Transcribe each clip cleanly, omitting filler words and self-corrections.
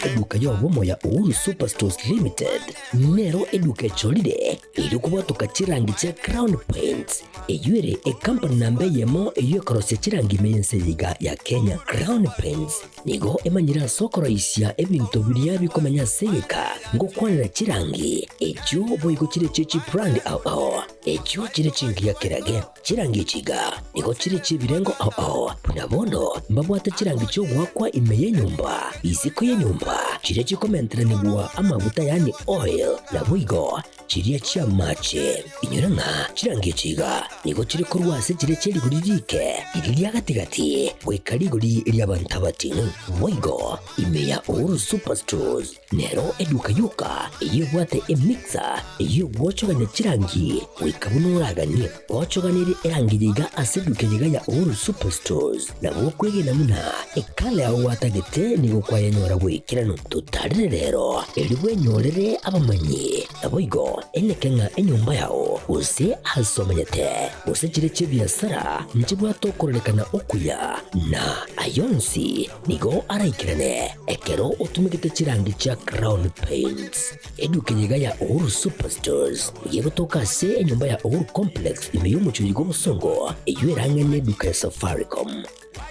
Eduka y'obomo ya Uhuru Superstores Limited nero eduka echorire erio kobwatoka chirangi chia Crown Paints, eyio ere ekampani namba eyemo eyio ekorosia chirangi ime y'ense eye iga ya Kenya. Crown Paints nigo emanyire ase okoroisia ebinto biria bikomenya ase egeka ngokwanera chirangi echio boigo chire chie chibrand ao ao echio chire chingiya kerage. Chirangi echi iga nigo chire chi'ebirengo ao ao, buna bono mbabwate chirangi chi'ogoakwa ime y'enyomba, isiko y'enyomba, chiria chikomenteranigwa amaguta yaani oil, naboigo chiria chi'amache. Inyora ng'a chirangi echi iga nigo chire korwa ase chiria chie rigori riike, riria ria gati-gati, goika rigori ri'abanto abating'u. Boigo ime ya Uhuru Superstores Nero eduka yoka eyio ebwate emixer eyio egwochogania chirangi goika buna oraganie. Gochoganerie erangi yaiga ase eduka eyeiga ya Uhuru Superstores nabo okwegena buna ekala yao gwatagete nigo kwayenyora goikeranu. Totarere rero erio bwenyorere abamanyi naboigo eneke ng'a enyomba yao gose ase omanyete gose chire chi'ebiasara nchibwate okororekana okuya na ayonsi Nigo araikerane ekero otumegete chirangi chia Crown Paints. Eduka eye iga ya Uhuru Superstores nigo egotoka ase enyomba ya Uhuru Complex ime y'omochie oyo bw'obosongo eyio erang'ane eduka ya Safaricom.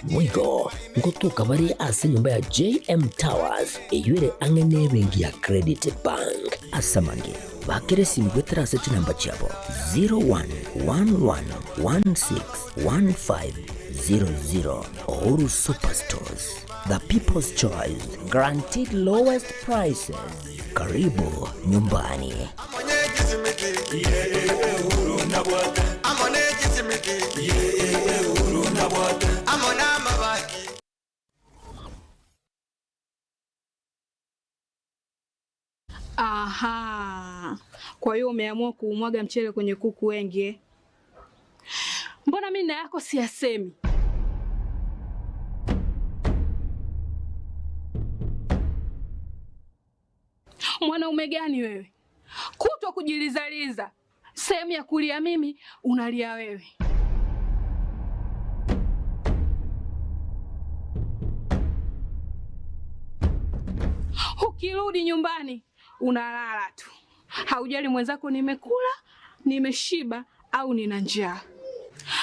Boigo ngotoka bare ase enyomba ya JM Towers eyio ere ang'e n'ebenki ya Credit Bank. Ase amange, bakera esimi goetera ase chinamba chiabo 0111161500. Uhuru Superstores, the people's choice, guaranteed lowest prices. Karibu nyumbani. Aha, kwa hiyo umeamua kuumwaga mchele kwenye kuku wengi eh? Mbona mimi na yako siyasemi? Mwanaume gani wewe, kutwa kujilizaliza, sehemu ya kulia mimi unalia wewe. Ukirudi nyumbani unalala tu, haujali mwenzako nimekula, nimeshiba au nina njaa.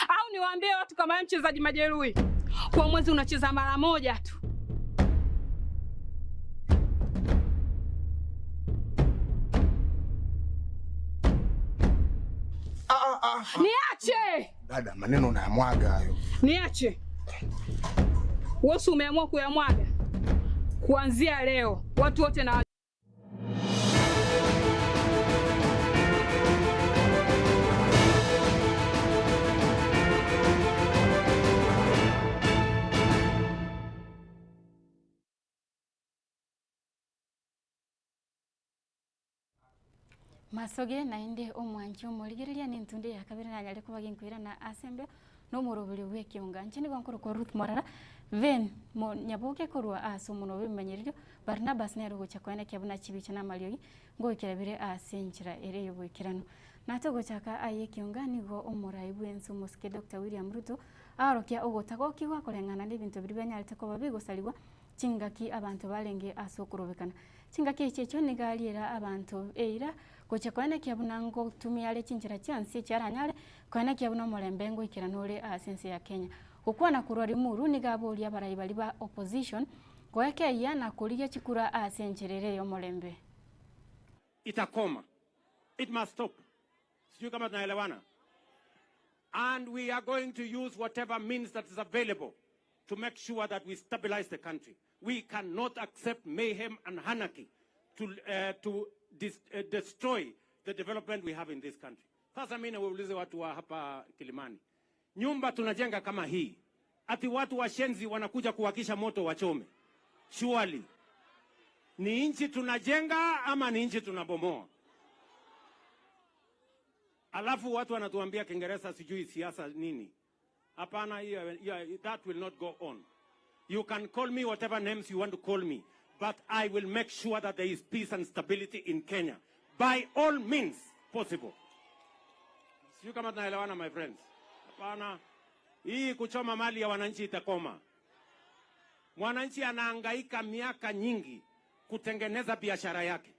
Au niwaambie watu kama wewe mchezaji majeruhi, kwa mwezi unacheza mara moja tu. Niache Dada, maneno unayamwaga hayo. niache. Wewe si umeamua kuyamwaga? Kuanzia leo watu wote na Masoge naende omwanchi omorigereria nentunde ya kabere nanyare koba ginkoirana ase embeo na omoroberi bw'ekeonga. Inche nigo nkorokwa Ruth Morara, Ven mo Nyaboke korwa ase omonwa bw'ebimanyererio, Barnabas nere ogocha koenekia buna chibicha na amariogi ngoikera bire ase enchera ere y'oboikeranu. Na togochaka aye ekeonga nigo omorai bw'ense omosike Doctor William Ruto aorokia ogotagokigwa koreng'ana n'ebinto biria bianyarete koba bigosarigwa Chingaki abanto barenge ase okorobekana. Chingaki echi echio nigo ariera abanto eira gochia koenekia buna ngotumia are chinchera chionsi echi aranyare koenekia buna omorembe ngoikerana ore ase ense ya Kenya. Gokwana korwa Limuru nigo aboria abarai baria ba opposition goekeyia na korigia chikura ase enchera ere y'omorembe. Itakoma. It must stop. Sijui kama tunaelewana. And we are going to use whatever means that is available to make sure that we stabilize the country. We cannot accept mayhem and anarchy to, uh, to dis, uh, destroy the development we have in this country. Sasa mimi nawaulize watu wa hapa Kilimani, nyumba tunajenga kama hii, ati watu washenzi wanakuja kuwakisha moto wachome? Surely ni nchi tunajenga ama ni nchi tunabomoa? Alafu watu wanatuambia Kiingereza sijui siasa nini. Hapana, hiyo hiyo- that will not go on. You can call me whatever names you want to call me, but I will make sure that there is peace and stability in Kenya by all means possible. Sijui kama tunaelewana my friends. Hapana, hii kuchoma mali ya wananchi itakoma. Mwananchi anahangaika miaka nyingi kutengeneza biashara yake,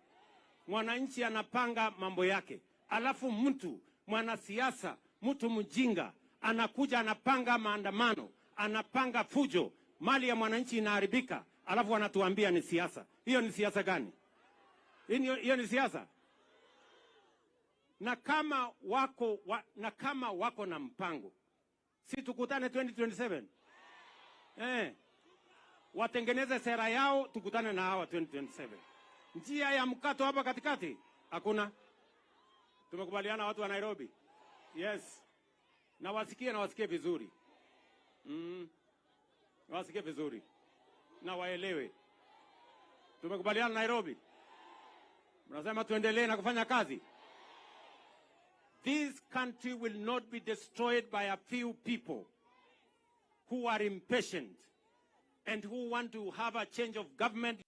mwananchi anapanga mambo yake, alafu mtu mwanasiasa, mtu mjinga anakuja anapanga maandamano, anapanga fujo, mali ya mwananchi inaharibika, alafu wanatuambia ni siasa. Hiyo ni siasa gani? Hiyo ni siasa? Na kama wako wa, na kama wako na mpango, si tukutane 2027 eh, watengeneze sera yao, tukutane na hawa 2027. Njia ya mkato hapa katikati hakuna. Tumekubaliana watu wa Nairobi? Yes, na wasikie na wasikie vizuri wasikie vizuri na waelewe. Tumekubaliana Nairobi, mnasema tuendelee na kufanya kazi. This country will not be destroyed by a few people who are impatient and who want to have a change of government.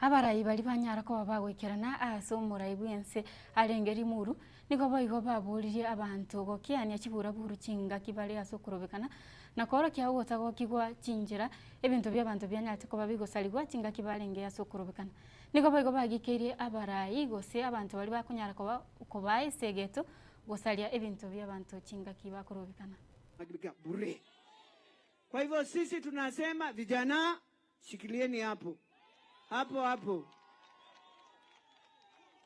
Abarai baria banyara koba bagoikerana ase omorai bwense arenge rimuru nigo boigo baboririe abanto gokiania chiburaburu chingaki bare ase okorobekana na koorokia ogotagokigwa chinchera ebinto bia abanto bianyarete koba bigosarigwa chingaki barenge ase okorobekana. Nigo boigo bagikeirie abarai gose abanto baria bakonyara koba kobaa esegeto gosaria ebinto bia abanto chingaki bakorobekana. Bure. Kwa hivyo sisi tunasema vijana, shikilieni hapo hapo hapo,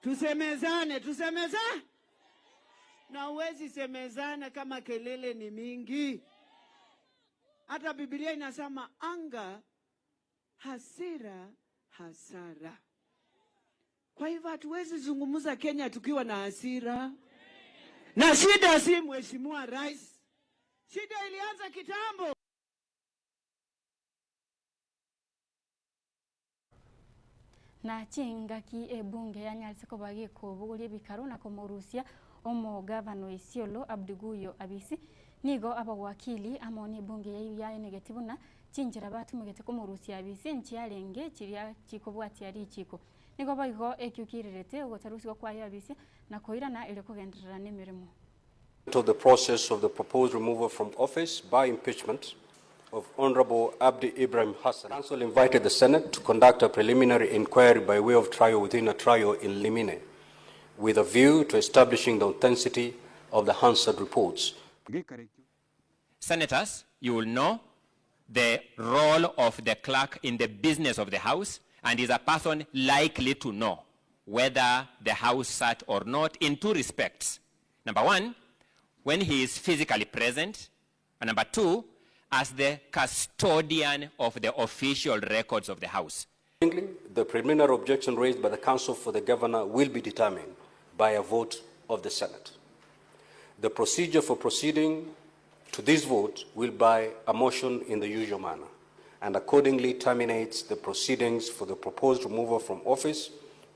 tusemezane, tusemeza na huwezi semezana kama kelele ni mingi. Hata Biblia inasema anga, hasira, hasara. Kwa hivyo hatuwezi zungumza Kenya tukiwa na hasira, na shida si mheshimiwa rais, shida ilianza kitambo. Na chingaki ebunge yanyarete koba gekobogoria ebikaro na komorusia omogavana wa Isiolo Abdi Guyo Abisi nigo abawakili amo na ebunge yayu yaenegeti buna chinchera batumegete komorusia Abisi nchiarenge chiria chikobwatia richiko nigo boigo ekiukirerete ogotarusiwa kwayo Abisi na koirana ere kogenderera na emeremo. To the process of the proposed removal from office by impeachment of Honorable Abdi Ibrahim Hassan, Council invited the Senate to conduct a preliminary inquiry by way of trial within a trial in limine, with a view to establishing the authenticity of the Hansard reports. Senators, you will know the role of the clerk in the business of the House, and is a person likely to know whether the House sat or not in two respects. Number one, when he is physically present, and number two, as the custodian of the official records of the House. The preliminary objection raised by the Council for the Governor will be determined by a vote of the Senate. The procedure for proceeding to this vote will by a motion in the usual manner, and accordingly terminates the proceedings for the proposed removal from office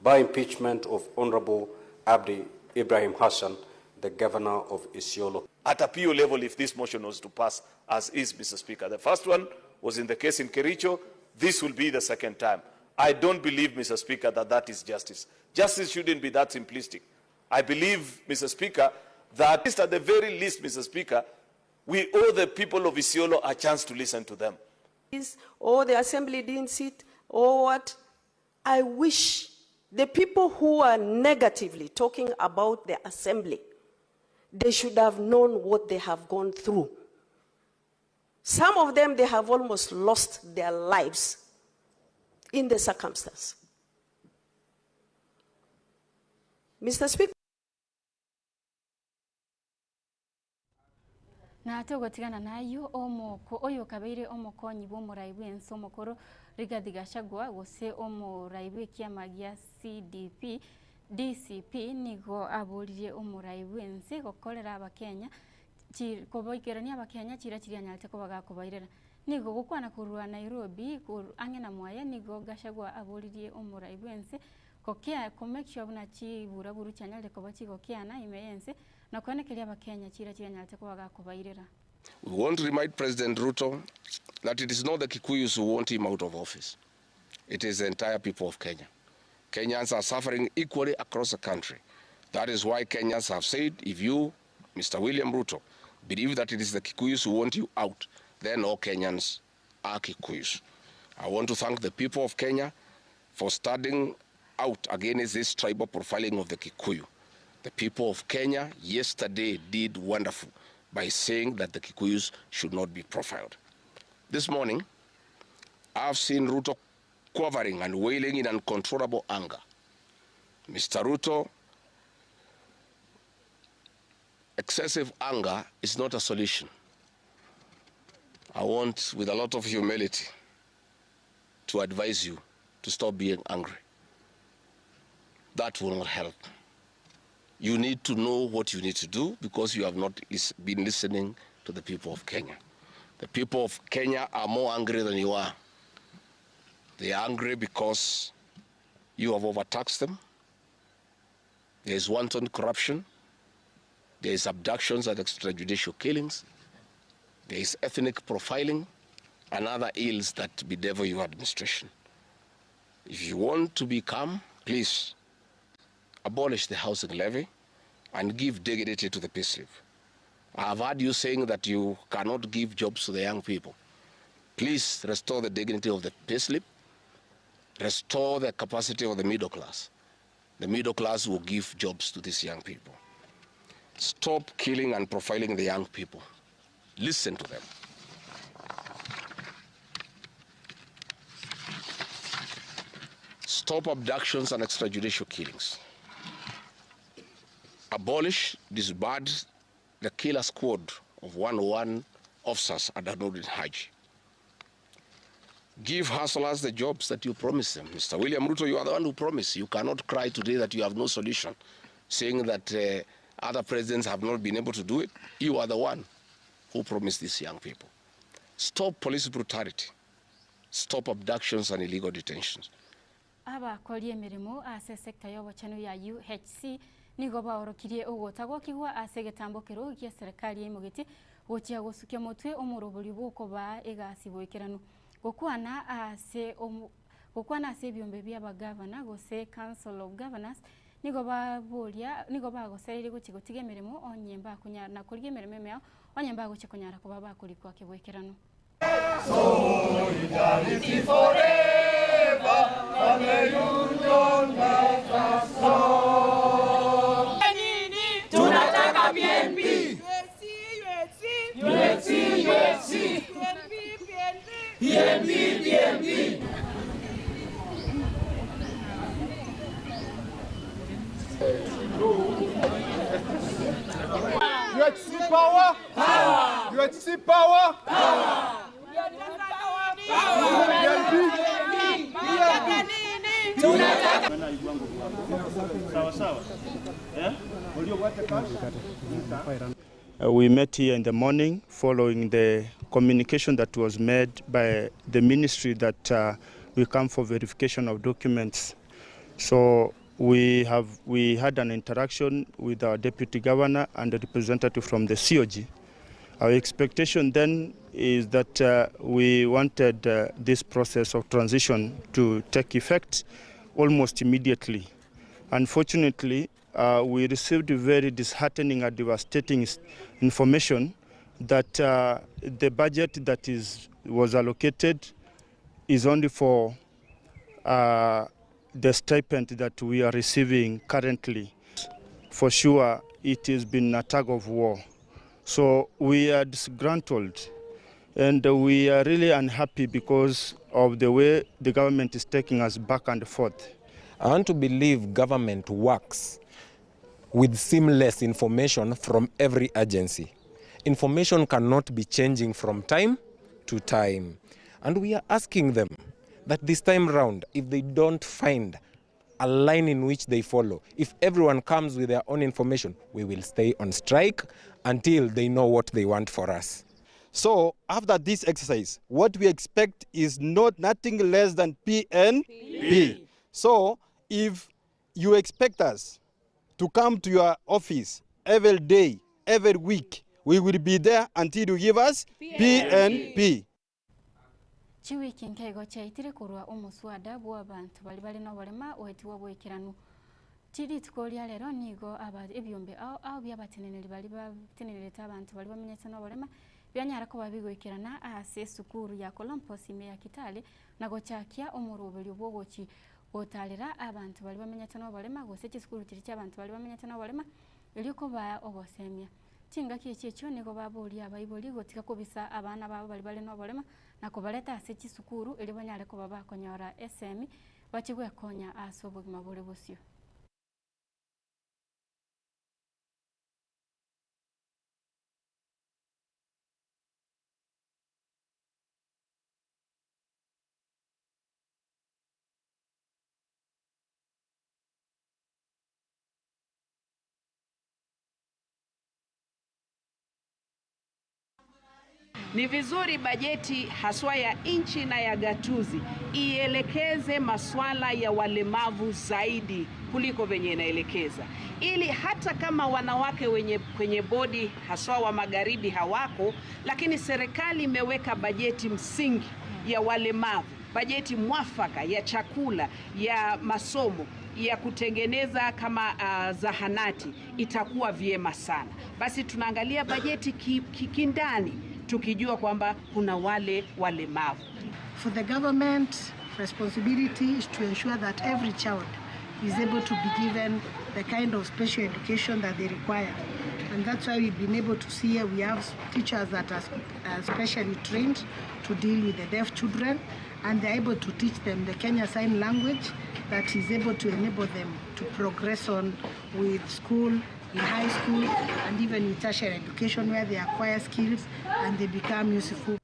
by impeachment of Honorable Abdi Ibrahim Hassan, the Governor of Isiolo. At a PO level, if this motion was to pass, as is, Mr. Speaker. The first one was in the case in Kericho. This will be the second time. I don't believe, Mr. Speaker, that that is justice. Justice shouldn't be that simplistic. I believe, Mr. Speaker, that at the very least, Mr. Speaker, we owe the people of Isiolo a chance to listen to them. Or the assembly didn't sit, or what. I wish the people who are negatively talking about the assembly, they should have known what they have gone through. Some of them, they have almost lost their lives in the circumstance. Mr. Speaker. Na togotigana nayo omoko oyo kabeire omokonyi bw'omorai bw'ense omokoro Rigathi Gachagua gose omorai bw'ekiama gia CDP DCP nigo aboririe omorai bw'ense gokorera abakenya koboikerania abakenya chira chirianyarete koba gakobairera nigo gokwana korwa Nairobi ang'e na mwaya nigo Gachagua aboririe omorai bw'ense kokia komake sure buna chiburaburu chianyarire koba chigokiana ime yense na kwenekeria abakenya chira chirianyarete koba gakobairera. We want to remind President Ruto that it is not the Kikuyus who want him out of office. It is the entire people of Kenya. Kenyans are suffering equally across the country. That is why Kenyans have said, if you, Mr. William Ruto, believe that it is the Kikuyus who want you out, then all Kenyans are Kikuyus. I want to thank the people of Kenya for standing out against this tribal profiling of the Kikuyu. The people of Kenya yesterday did wonderful by saying that the Kikuyus should not be profiled. This morning, I've seen Ruto quivering and wailing in uncontrollable anger. Mr. Ruto, excessive anger is not a solution. I want, with a lot of humility, to advise you to stop being angry. That will not help. You need to know what you need to do because you have not been listening to the people of Kenya. The people of Kenya are more angry than you are. They are angry because you have overtaxed them. There is wanton corruption. There is abductions and extrajudicial killings. There is ethnic profiling and other ills that bedevil your administration. If you want to be calm, please abolish the housing levy and give dignity to the payslip. I have heard you saying that you cannot give jobs to the young people. Please restore the dignity of the payslip, restore the capacity of the middle class. The middle class will give jobs to these young people. Stop killing and profiling the young people. Listen to them. Stop abductions and extrajudicial killings. Abolish, disband the killer squad of 101 officers at Nurdin Haji. Give hustlers the jobs that you promised them. Mr. William Ruto, you are the one who promised. You cannot cry today that you have no solution, saying that other presidents have not been able to do it. You are the one who promised these young people. Stop police brutality. Stop abductions and illegal detentions. Abakori emeremo ase sector y'obochenu ya UHC nigo baorokirie ogotagokigwa ase egetambo kero gia serikali emogeti gochia gosukia motwe omorobori bw'okoba egasi boikeranu gokwana ase gokwana ase ebiombe bia abagavana gose Council of Governors nigo baboria nigo bagosereire gochia gotiga emeremo onye mbakunyara na korigia emeremo emeyao onye mbagochia konyara koba bakorikwa keboikeranu. Solidarity forever, and the union makes us strong. Tunataka PNP. UHC, UHC, PNP, PNP. UHC power! Power! UHC power! Power! We met here in the morning following the communication that was made by the ministry that we come for verification of documents. So we had an interaction with our deputy governor and the representative from the COG. Our expectation then is that we wanted this process of transition to take effect almost immediately. Unfortunately, we received very disheartening and devastating information that the budget that was allocated is only for the stipend that we are receiving currently. For sure, it has been a tug of war. So we are disgruntled and we are really unhappy because of the way the government is taking us back and forth. I want to believe government works with seamless information from every agency. Information cannot be changing from time to time. And we are asking them that this time round, if they don't find a line in which they follow, if everyone comes with their own information, we will stay on strike until they know what they want for us. So after this exercise, what we expect is nothing less than PNP. So if you expect us to come to your office every day, every week, we will be there until you give us PNP. Chiwiki nkeigo chiaitire korwa omuswada bwa abantu bali bali noborema oetiwa bwekeranu chirituko ria rero nigo ebiombe ao byabateneneri bali batenenerete abantu bali bamenyete noborema bianyare koba bigoikerana ase esukuru ya Kolompos ime ya Kitale na gochakia omoroberio bw'ogochi gotarera abanto baria bamenyete noborema gose chisukuru chiria chi'abanto baria bamenyete noborema erio kobaa ogosemia. Chingaki echi echio nigo baboria abaibori gotiga kobisa abana babo baria bare noborema na kobareta ase chisukuru erio banyare koba bakonyora esemi bachie gwekonya ase obogima bore bosio. Ni vizuri bajeti haswa ya nchi na ya gatuzi ielekeze masuala ya walemavu zaidi kuliko venye inaelekeza, ili hata kama wanawake wenye kwenye bodi haswa wa magharibi hawako, lakini serikali imeweka bajeti msingi ya walemavu, bajeti mwafaka ya chakula, ya masomo ya kutengeneza kama uh, zahanati itakuwa vyema sana. Basi tunaangalia bajeti kindani ki, tukijua kwamba kuna wale walemavu. For the government, responsibility is to ensure that every child is able to be given the kind of special education that they require. And that's why we've been able to see here we have teachers that are specially trained to deal with the deaf children, and they're able to teach them the Kenya Sign Language that is able to enable them to progress on with school, in high school, and even in tertiary education where they acquire skills and they become useful.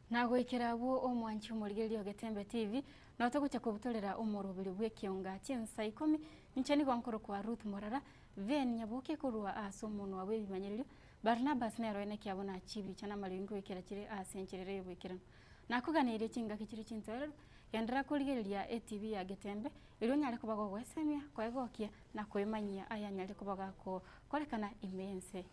Na goikera abwo omwanchi omorigereria o Getembe TV, nabo togochia kobutorera omoroberi bw'ekionga chinsa ikomi, inche nigo nkorokwa Ruth Morara, Vane Nyaboke korwa ase omonwa bw'ebimanyererio, Barnabas nero ene kiabo na chibicha na amariogi nkoikera chire ase enchera ere y'oboikeranu. Nakoganeirie chingaki chire chintoereru, genderera korigereria etibi ya Getembe, erio onyare koba gogoesemia, koegokia, na koemanyia ayanyare koba gakokorekana ime y'ense.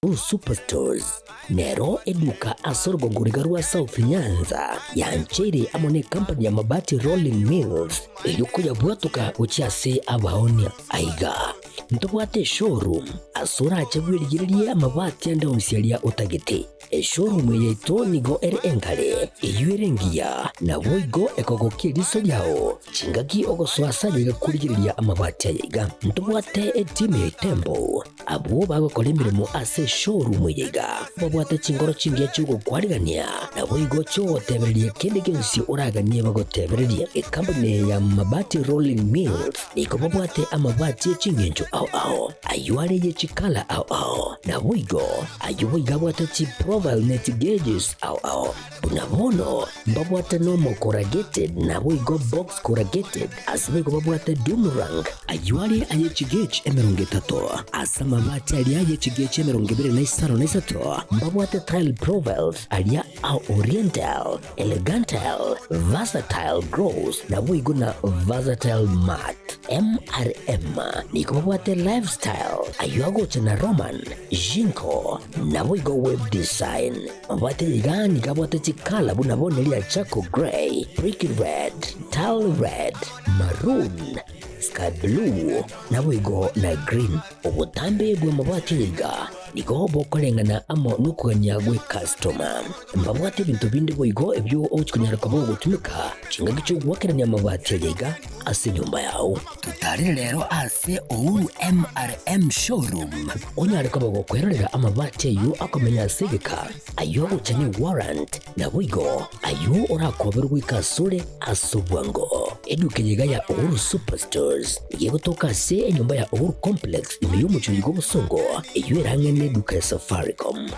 Uhuru Superstores nero eduka ase orogongo riga rwa South Nyanza yancheire amo ne company ya Mabati Rolling Mills erio koyabwatoka gochia ase abaonia. Aiga ntobwate eshowroom ase orache bwerigererie amabati ande onsi aria otagete. Eshowroom eye yaito nigo ere enkare, eyio ere engiya, naboigo ekogokia eriso riao chingaki ogosoa ase ayaiga korigereria amabati ayaiga. Ntobwate etimu ya Itembo Abwo bagokora emeremo ase eshowroom eye iga babwate chinkoro chingiya chi'ogokwarigania, naboigo chi'ogotebereria kende gionsi oraganie bagotebererie. Ecompany eye ya Mabati Rolling Mills nigo babwate amabati e ching'encho ao ao, ayio are ye chikala ao ao, naboigo ayio boigo abwate chiprofile ne chigeges ao ao. Buna bono mbabwate nomo corrugated naboigo box corrugated, ase boigo babwate doom rank, ayio are aye chigauge 30, ase amabati aria aye chigauge 23, mbabwate tile profiles aria a oriental, elegantal, versatile gross naboigo na versatile matte. MRM nigo babwate lifestyle, ayio agocha na Roman, Jinko, naboigo web design. Mabwate iga nigo abwate chikala buna bono eria charcoal grey, brick red, tile red, maroon, sky blue, naboigo na green. Obotambe bw'amabati aya iga nigo bokoreng'ana amo nokogania gw'ecustoma. Mbabwate ebinto binde boigo ebio ogochi konyara koba ogotumeka chingaki chi'ogoakerania amabati aya iga ase enyomba yao. Totarire rero ase Uhuru MRM Showroom onyare koba gokwerorera amabati ayio akomenya ase egeka, ayio agocha ne warrant, naboigo ayio orakoberwe goika asore ase obwango. Eduka eye iga ya Uhuru Superstores nigo egotoka ase enyomba ya Uhuru Complex ime y'omochie oyo bw'obosongo eyio ere ang'e neduka ya Safaricom.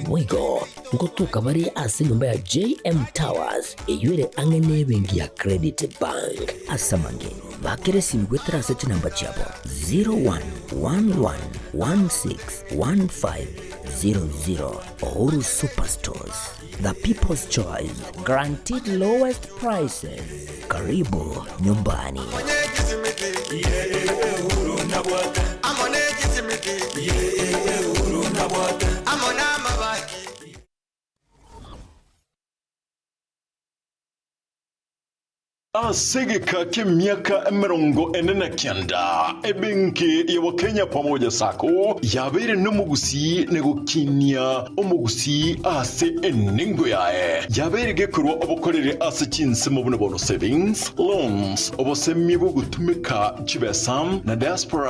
Boigo ngotoka bare ase enyomba ya JM Towers eyio ere ang'e nebenki ya Credit Bank. Ase amange, bakera esimi goetera ase chinamba chiabo 0111161500. Uhuru Superstores, the people's choice, guaranteed lowest prices. Karibu nyumbani. Ase egeka ki'emiaka 49, ebenki ya Kenya Pamoja Sacco yabeire nomogusii na gokinia omogusii ase enengo yaye. Yabeire gekorwa obokoreri ase chinsemo buna bono savings, loans, obosemia bw'ogotumeka chibesa na diaspora.